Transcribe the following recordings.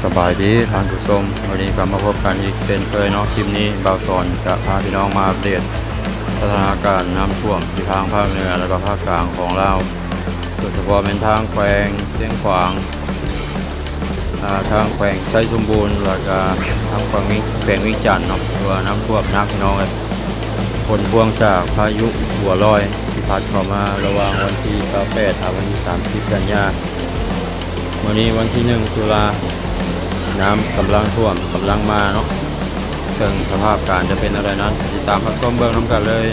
ສະບາຍດີທ່ານຜູ້ຊົມ, ວັນນີ້ກໍມາພົບກັນອີກເຊັ່ນເຄີຍເນາະ. ຄລິບນີ້ບ່າວສອນຈະພາພີ່ນ້ອງມາອັບເດດສະຖານະການນ້ຳຖ້ວມທີ່ທາງພາກເໜືອ ແລະກໍພາກກາງຂອງລາວ, ໂດຍສະເພາະແມ່ນທາງແຂວງຊຽງຂວາງ, ອາ, ທາງແຂວງໄຊສົມບູນ ແລະກະທາງແຂວງວຽງ, ແຂວງວຽງຈັນເນາະ, ຖືວ່ານ້ຳຖ້ວມໜັກພີ່ນ້ອງເອີຍ, ຜົນພວງຈາກພາຍຸບົວລອຍທີ່ພັດເຂົ້າມາລະຫວ່າງວັນທີຊາວແປດຫາວັນທີສາມສິບກັນຍາ. ມື້ນີ້ວັນທີໜຶ່ງຕຸລາ, ນ້ຳກຳລັງຖ້ວມ, ກຳລັງມາເນາະ, ເຊິ່ງສະພາບການຈະເປັນແນວໃດນັ້ນ ຕິດຕາມຮັບຊົມເບິ່ງນຳກັນເລີຍ.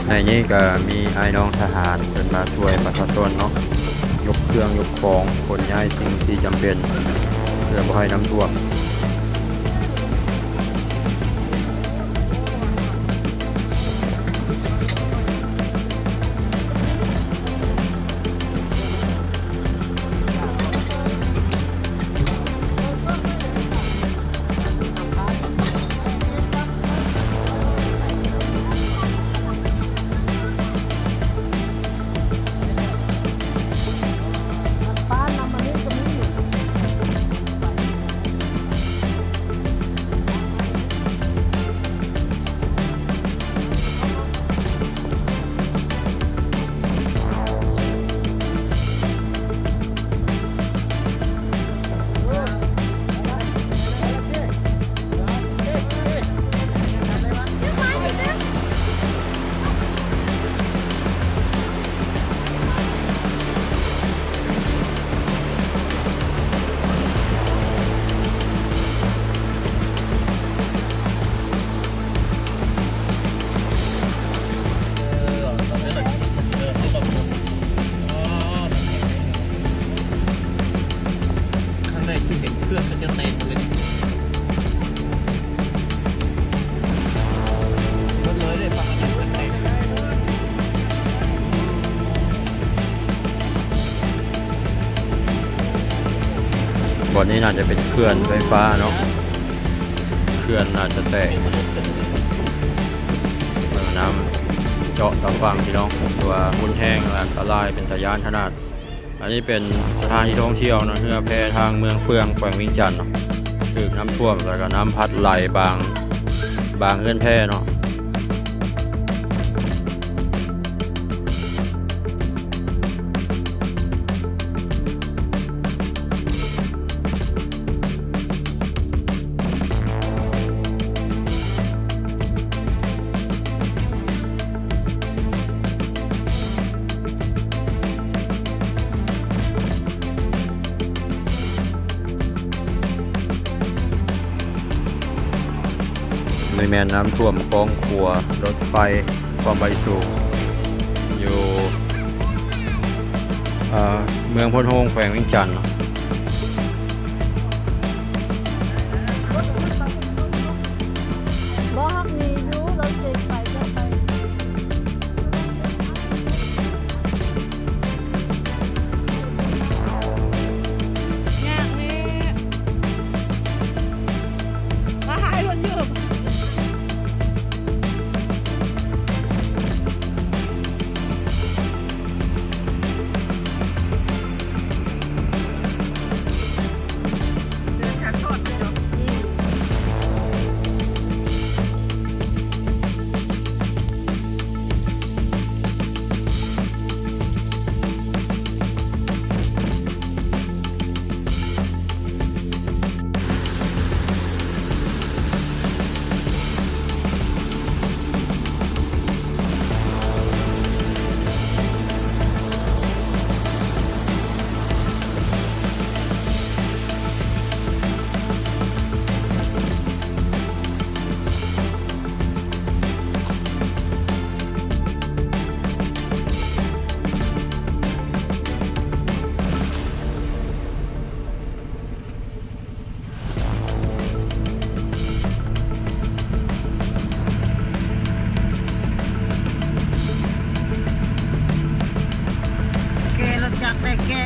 ໃນນີ້ກໍມີອ້າຍນ້ອງທະຫານເພິ່ນມາຊ່ວຍປະຊາຊົນເນາະ, ຍົກເຄື່ອງຍົກຂອງ ຂົນຍ້າຍສິ່ງທີ່ຈຳເປັນ ເພື່ອບໍ່ໃຫ້ນ້ຳຖ້ວມ. ຄັ້ງແລກທີ່ເຫັນເຂື່ອນເຂົາເຈົ້າແຕ່ງເລີຍ. ບ່ອນນີ້ໜ້າຈະເປັນເຂື່ອນໄຟຟ້າເນາະ, ເຂື່ອນໜ້າຈະແຕກ. ເບິ່ງນ້ຳເຈາະຕາຝັ່ງພີ່ນ້ອງ, ຖືວ່າຮຸນແຮງ ອັນຕະລາຍ ເປັນຕາຢ້ານຂະໜາດ. ອັນນີ້ເປັນສະຖານທີ່ທ່ອງທ່ຽວເນາະ, ເຮືອແພທາງເມືອງເຟືອງ ແຂວງວຽງຈັນເນາະ, ຖືກນ້ຳຖ້ວມ ແລ້ວກໍນ້ຳພັດໄຫຼບາງ, ບາງເຮືອນແພເນາະ. ນີ້ແມ່ນນ້ຳຖ້ວມຄອງຂົວລົດໄຟຄວາມໄວສູງ ຢູ່ ເອີ ເມືອງໂພນໂຮງ ແຂວງວຽງຈັນເນາະ. ບໍ່ຮັກມີຢູ່ ເຮົາເຈັບໄປ ເຈັບໄປ.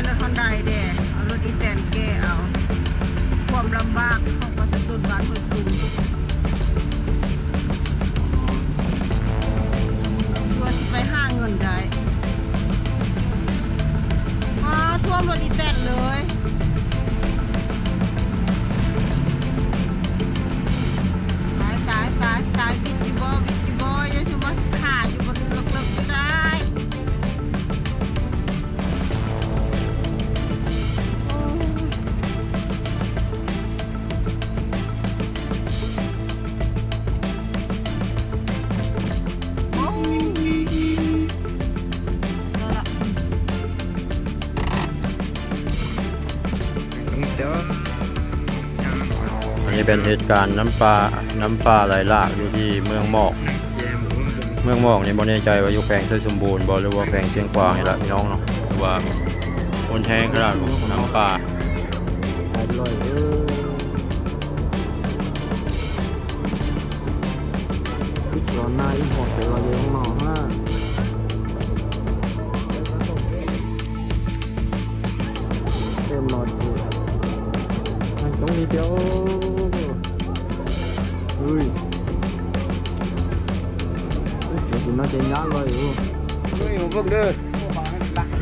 ລົດຮອນໄດແດ່ ເອົາລົດອີແຕນແກ່ເອົາ ຄວາມລຳບາກຂອງປະຊາຊົນບ້ານຫ້ວຍຂຸງ ກວ່າຊິໄປຫາເງິນໄດ້ ອ້າ ຖ້ວມລົດອີແຕນເລີຍ ຕາຍ ຕາຍ ຕາຍ ຕາຍ ວິດຢູ່ບໍ່ ວິດຢູ່ບໍ່ ຢ່າຊິມາຄາຢູ່ບ່ອນເລິກໆນີ້ໄດ້. ອັນນີ້ເປັນເຫດການນ້ຳປ່າ ນ້ຳປ່າໄຫຼຫຼາກຢູ່ທີ່ເມືອງໝອກ ເມືອງໝອກນີ້ບໍ່ແນ່ໃຈວ່າຢູ່ແຂວງໄຊສົມບູນບໍ່ ຫຼືວ່າແຂວງຊຽງຂວາງນີ້ລະພີ່ນ້ອງເນາະ ແຕ່ວ່າຮຸນແຮງຂະໜາດນ້ຳປ່າ. ເຕັມຫຼອດຢູ່ ມັນຕ້ອງມີດຽວ ເຮີ້ຍ ເອີຍ ເຈົ້າຊິມາເຕັມຍາດລອຍຢູ່ ເຮີ້ຍ ເບິ່ງເດີ.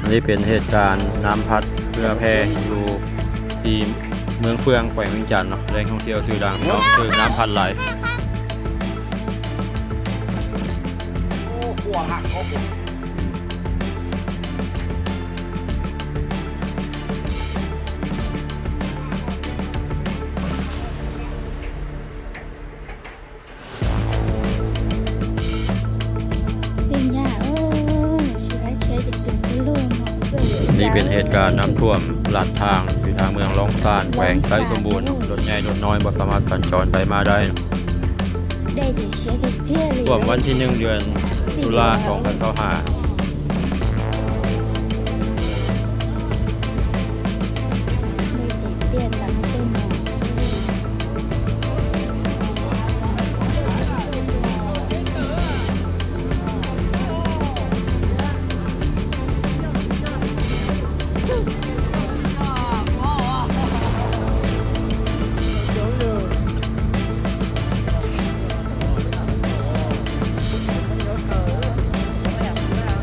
ອັນນີ້ເປັນເຫດການນ້ຳພັດເຮືອແພຢູ່ທີ່ເມືອງເຟືອງ ແຂວງວຽງຈັນເນາະ ແຫຼ່ງທ່ອງທ່ຽວຊື່ດັງເນາະ ຖືກນ້ຳພັດຫຼາຍ. ນີ້ເປັນເຫດການນ້ຳຖ້ວມລັດທາງ ຢູ່ທາງເມືອງລ້ອງຊານ ແຂວງໄຊສົມບູນ ລົດໃຫຍ່ລົດນ້ອຍບໍ່ສາມາດສັນຈອນໄປມາໄດ້. ຖ້ວມວັນທີໜຶ່ງ ເດືອນຕຸລາ ສອງພັນຊາວຫ້າ. ເ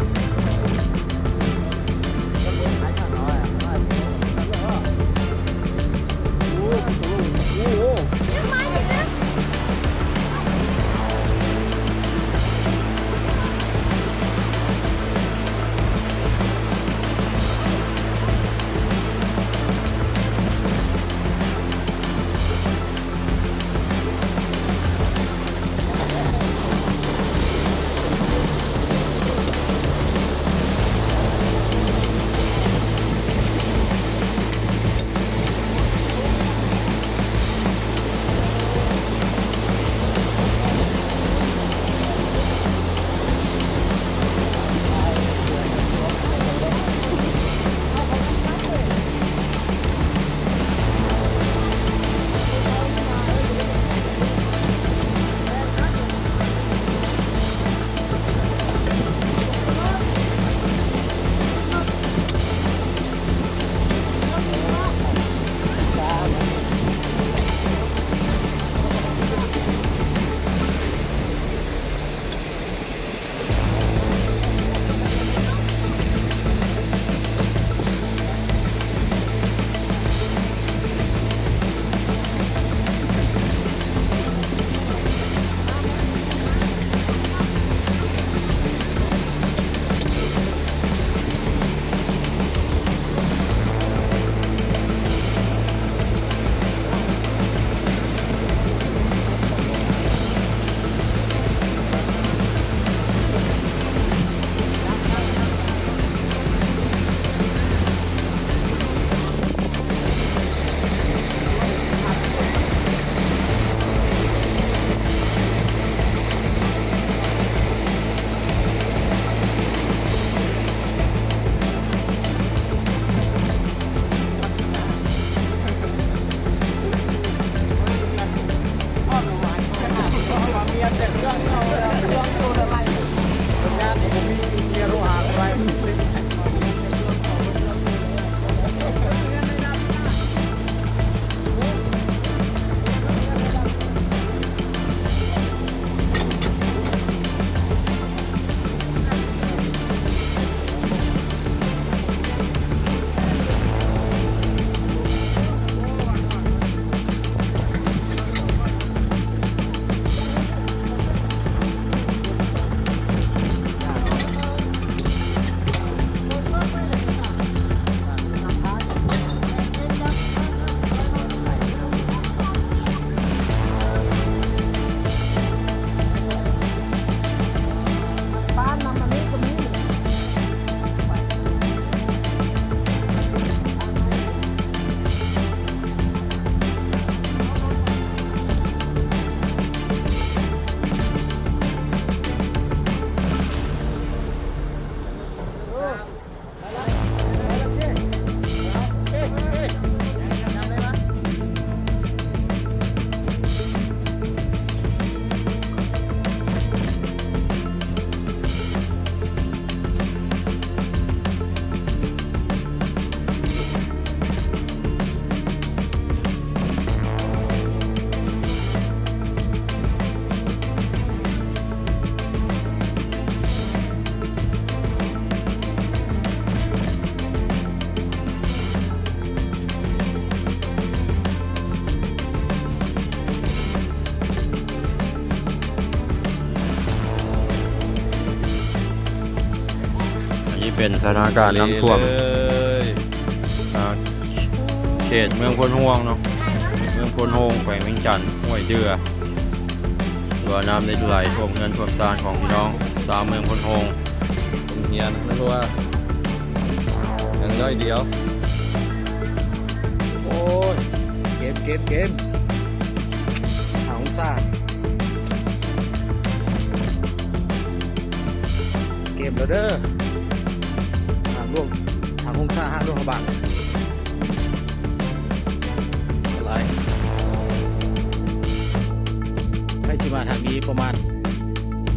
ເປັນສະຖານະການນ້ຳຖ້ວມ ເລີຍ ອ່າ ເຂດເມືອງໂພນຮ່ວງເນາະ, ເມືອງໂພນໂຮງ ແຂວງວຽງຈັນ, ຫ້ວຍເດື່ອ ເພາະວ່ານ້ຳໄດ້ໄຫຼຖ້ວມເຮືອນຖ້ວມຊານຂອງພີ່ນ້ອງຊາວເມືອງໂພນໂຮງ. ໂຮງຮຽນ ເພາະວ່າຍັງໜ້ອຍດຽວ. ໂອ້ຍ ເກັບ ເກັບ ເກັບ ຫ້າອົງສາ. ເກັບແລ້ວເດີ ຫ້າມລ່ວງ ຫ້າມລ່ວງຊ້າ ຫ້າມລ່ວງພະບາງ. ຫຼາຍ ໃຜຊິມາທາງນີ້ປະມານ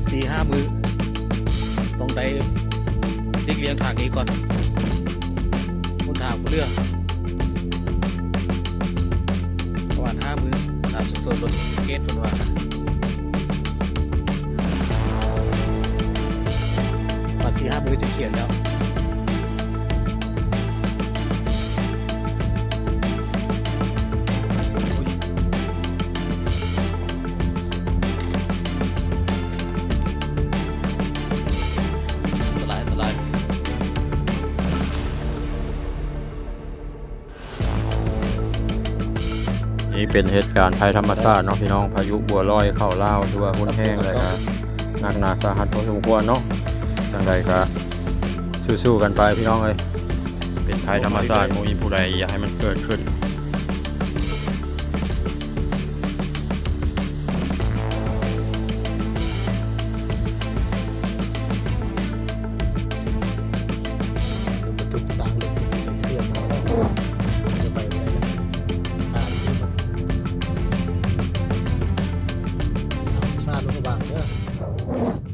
ສີ່ຫ້າມື້ ຕ້ອງໄດ້ຫຼີກລ່ຽງທາງນີ້ກ່ອນ ຫົນທາງບໍ່ເຫຼືອ. ປະມານຫ້າມື້ ຕາມໂຊເຟີລົດເກດເພິ່ນວ່າ ປະມານສີ່ຫ້າມື້ຈະຂຽນແລ້ວ. ອັນຕະລາຍ ອັນຕະລາຍ. ນີ້ເປັນເຫດການໄພທຳມະຊາດເນາະພີ່ນ້ອງ, ພາຍຸບົວລອຍເຂົ້າລາວ ຖືວ່າຮຸນແຮງ ແລະກະໜັກໜາສາຫັດພໍສົມຄວນເນາະ. ຈັ່ງໃດກະສູ້ໆກັນໄປພີ່ນ້ອງເອີຍ, ເປັນໄພທຳມະຊາດ ບໍ່ມີຜູ້ໃດຢາກໃຫ້ມັນເກີດຂຶ້ນ. ສາທຸ ລະວັງເດີ.